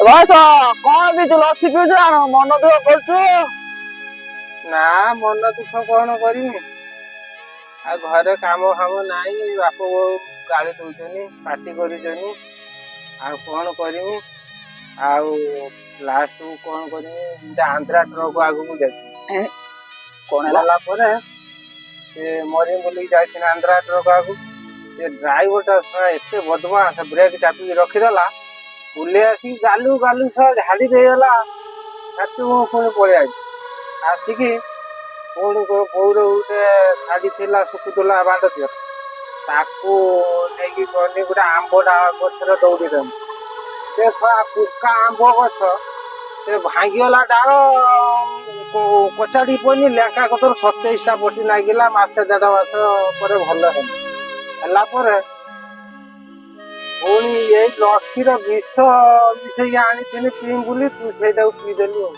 ବୟସ କଣ ପିଛୁ? ଲସି ପିଉଛୁ ନା ମନ ଦୁଃଖ କରୁଛୁ? ନା, ମନ ଦୁଃଖ କଣ କରିବି ଆଉ? ଘରେ କାମ ଫାମ ନାହିଁ, ବାପ ବୋଉ ଗାଳି ଦଉଛନ୍ତି, ପାଟି କରୁଛନ୍ତି, ଆଉ କଣ କରିମି? ଆଉ ଲାଷ୍ଟକୁ କଣ କରିମି, ଗୋଟେ ଆନ୍ଧ୍ରା ଟ୍ରକ୍ ଆଗକୁ ଯାଇଛି। କଣ ହେଲା? ଗଲା ପରେ ସେ ମରିମ ବୁଲିକି ଯାଇଥିଲେ ଆନ୍ଧ୍ରା ଟ୍ରକ୍ ଆଗକୁ। ସେ ଡ୍ରାଇଭରଟା ଶଳା ଏତେ ବଦମାସ, ବ୍ରେକ୍ ଚାପିକି ରଖିଦେଲା। ବୁଲି ଆସିକି ଗାଲୁ ଗାଲୁ ସହ ଝାଡ଼ି ଦେଇଗଲା। ସେଠୁ ମୁଁ ପୁଣି ପଳେଇ ଆଇଲି। ଆସିକି ପୁଣି ବୋଉର ଗୋଟେ ଶାଢ଼ୀ ଥିଲା, ଶୁଖୁଥିଲା ବାଣ୍ଡ ଦିହରେ, ତାକୁ ନେଇକି ଗଲି ଗୋଟେ ଆମ୍ବ ଡାଳ ଗଛରେ ଦୌଡ଼ି ଦେଲି। ସେ ଶଳା ପୁକା ଆମ୍ବ ଗଛ, ସେ ଭାଙ୍ଗିଗଲା ଡାଳ, କଚାଡ଼ି ପଇନି। ଲେଙ୍କା କତର 27ଟା ପଟି ଲାଗିଲା। ମାସେ ଦେଢ଼ ମାସ ପରେ ଭଲ ହେଲା। ହେଲା ପରେ ପୁଣି ଏଇ ଲସିର ବିଷ ମିଶେଇକି ଆଣିଥିଲି ପିଇମ ବୋଲି, ତୁ ସେଇଟାକୁ ପିଇଦେଲୁ ଆଉ।